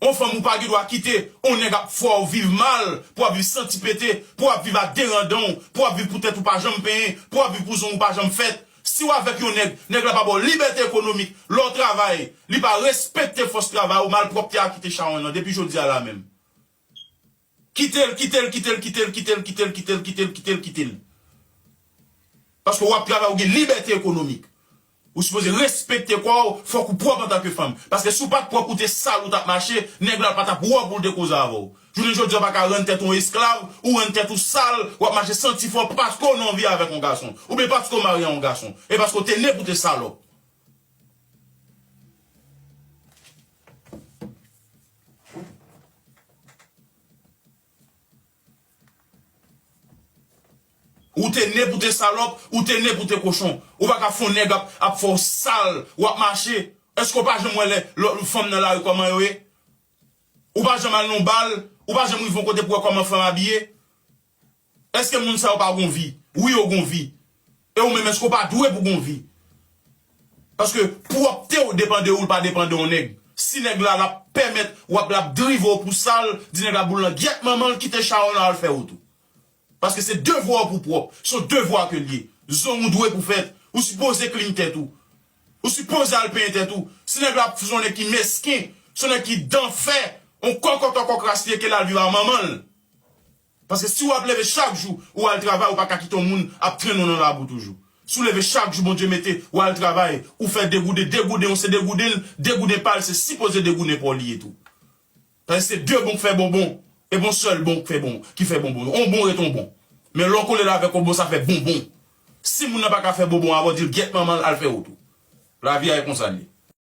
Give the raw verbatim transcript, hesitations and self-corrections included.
On fanm ou pa gen dwa kite on nèg ap fè w viv mal, pou w ap viv santi pete, pou w ap viv ak de randan w, pou w ap viv pou tèt ou pa janm penyen, pou w ap viv pou zong ou pa janm fèt. Si w avèk yon nèg, nèg la pa ba w libète ekonomik, lè w travay, li pa respekte fòs travay ou, malpwòpte a kite chawony lan depi jodi a la menm. Kite l, kite l, kite l, kite l, kite l, kite l, kite l, kite l, kite l, kite l. Paske w ap travay, ou gen libète ekonomik. Ou sipoze respekte kò w, fòk ou pwòp antanke fanm. Paske si w pa t pwòp, ou te sal, ou t ap mache, nèg la pa t ap wè w pou l te koze avè w. Jounen jodi a, w pa ka rann tèt ou yon esklav, ou rann tèt ou sal, w ap mache santi fò paske w nan yon vi avèk yon gason. Oubyen paske w marye a yon gason. E paske w te ne pou te salòp. Ou te ne pou te salòp, ou te ne pou te kochon. Ou pa ka fè yon nèg ap, ap fè w sal, w ap mache. Èske w pa janm wè lè, lè fanm nan lari kòman yo ye? Ou pa janm al nan bal, ou pa janm rive yon kote pou wè kòman fanm abiye? Èske moun sa yo pa gon vi? Wi, yo gon vi. E ou menm, èske w pa dwe pou gon vi? Paske pwòpte w depann de ou, l pa depann de yon nèg. Si nèg la, l ap pèmèt, w ap, l ap drive w pou sal, di nèg la boul lan gyèt manman l, kite chawony lan al fè wout ou. Paske se devwa w pou pwòp. Se yon devwa ke l ye. Zong ou dwe pou fèt. Ou sipoze klin tèt ou. Ou sipoze al penyen tèt ou. Si nèg la se yon nèg ki mesken, se yon nèg ki dan fè, yon kòkòt, yon kòk ras li ye, ke l al viv a manman l. Paske si w ap leve chak jou, ou al travay, ou pa ka kite yon moun ap trennen w nan labou toujou. Si w leve chak jou, Bondye mete, ou al travay, ou fè degouden, degouden w se degouden l, degouden pa l se sipoze degouden pa w li ye tou. Paske se de bon k fè bonbon, e bon sèl bon k fè bon, ki fè bonbon. On bon ret on bon. Men lè w kole l avèk on bon, sa fè bonbon. Si moun nan pa ka fè bonbon avè w, di l gyèt manman l, al fè wout ou. Lavi a e konsa l ye.